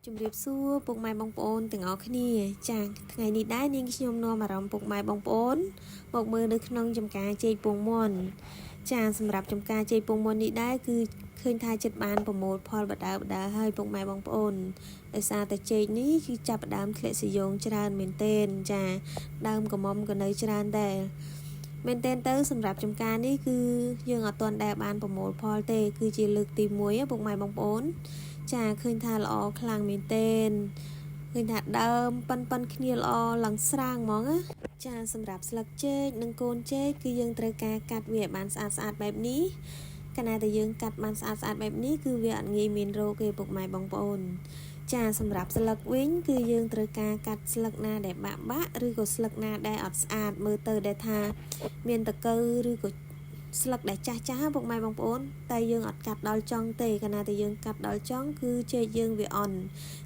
ជំរាបសួរពុកម៉ែបងប្អូនទាំងអស់គ្នាចាថ្ងៃនេះដែរនាងខ្ញុំនាំអារម្មណ៍ពុកម៉ែបងប្អូនមកមើលនៅក្នុងចំការចេកពងមាន់ចាសម្រាប់ចំការចេកពងមាន់នេះដែរគឺឃើញថាចិត្តបានប្រមូលផលបដើបដើហើយពុកម៉ែបងប្អូនដោយសារតែចេកនេះគឺចាប់ផ្ដើមធ្លាក់សយោងច្រើនមែនទែនចាដើមក្រមុំក៏នៅច្រើនដែរមែនទែនទៅសម្រាប់ចំការនេះគឺយើងអត់ទាន់ដែលបានប្រមូលផលទេគឺជាលើកទី1ពុកម៉ែបងប្អូនចាឃើញថាល្អខ្លាំងមែនទែនឃើញថាដើមប៉ិនប៉ិនគ្នាល្អឡើងស្រាងហ្មងណាចាសម្រាប់ស្លឹកចេកនិងកូនចេកគឺយើងត្រូវការកាត់វាឲ្យបានស្អាតស្អាតបែបនេះកាលណាតែយើងកាត់បានស្អាតស្អាតបែបនេះគឺវាអត់ងាយមានរោគទេពុកម៉ែបងប្អូនចាសម្រាប់ស្លឹកវិញគឺយើងត្រូវការកាត់ស្លឹកណាដែលបាក់បាក់ឬក៏ស្លឹកណាដែលអត់ស្អាតមើលទៅដែលថាមានតកៅឬក៏ស្លឹកដែលចាស់ចាស់ពុកម៉ែបងប្អូនតែយើងអត់កាត់ដល់ចង់ទេកាលណាតែយើងកាត់ដល់ចង់គឺចេកយើងវាអន់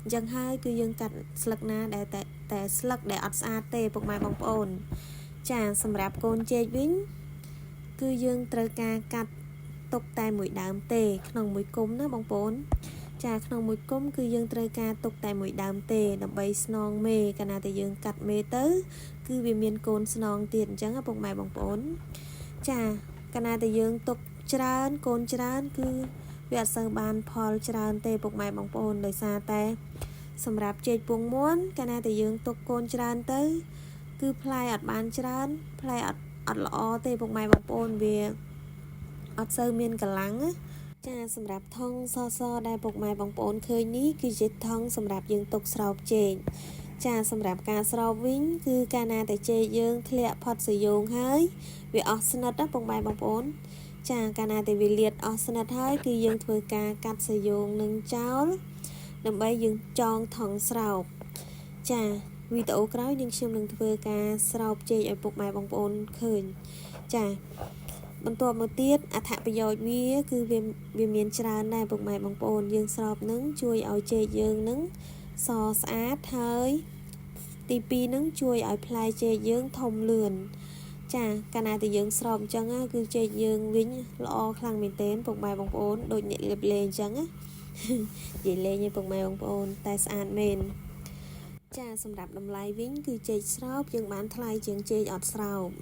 អញ្ចឹងហើយគឺយើងកាត់ស្លឹកណាដែលតែតែស្លឹកដែលអត់ស្អាតទេពុកម៉ែបងប្អូនចាសម្រាប់កូនចេកវិញគឺយើងត្រូវការកាត់ទុកតែមួយដើមទេក្នុងមួយគុំណាបងប្អូនចាក្នុងមួយគុំគឺយើងត្រូវការទុកតែមួយដើមទេដើម្បីស្នងមេកាលណាតែយើងកាត់មេទៅគឺវាមានកូនស្នងទៀតអញ្ចឹងពុកម៉ែបងប្អូនចាកាលណាតែយើងទុកច្រើនកូនច្រើនគឺវាអត់សូវបានផលច្រើនទេពុកម៉ែបងប្អូនដោយសារតែសម្រាប់ចេកពងមាន់កាលណាតែយើងទុកកូនច្រើនទៅគឺផ្លែអត់បានច្រើនផ្លែអត់អត់ល្អទេពុកម៉ែបងប្អូនវាអត់សូវមានកម្លាំងណាចាសម្រាប់ថង់សសដែលពុកម៉ែបងប្អូនឃើញនេះគឺជាថង់សម្រាប់យើងទុកស្រោបចេកចាសម្រាប់ការស្រោបវិញគឺកាលណាតែចេកយើងធ្លាក់ផុតសយោងហើយវាអស់ស្និទ្ធណាពុកម៉ែបងប្អូនចាកាលណាតែវាលាតអស់ស្និទ្ធហើយគឺយើងធ្វើការកាត់សយោងនឹងចោលដើម្បីយើងចងថង់ស្រោបចាវីដេអូក្រោយនាងខ្ញុំនឹងធ្វើការស្រោបចេកឲ្យពុកម៉ែបងប្អូនឃើញចាបន្ទាប់មកទៀតអត្ថប្រយោជន៍វាគឺវាវាមានច្រើនដែរពុកម៉ែបងប្អូនយើងស្រោបនឹងជួយឲ្យចេកយើងនឹងសស្អាតហើយទី2នឹងជួយឲ្យផ្លែចេកយើងធំលឿនចាកាលណាតែយើងស្រោបអញ្ចឹងគឺចេកយើងវិញល្អខ្លាំងមែនទែនពុកម៉ែបងប្អូនដូចអ្នកលេបលេងអញ្ចឹងណានិយាយលេងឯពុកម៉ែបងប្អូនតែស្អាតមែនចាសម្រាប់តម្លៃវិញគឺចេកស្រោបយើងបានថ្លៃជាងចេកអត់ស្រោប។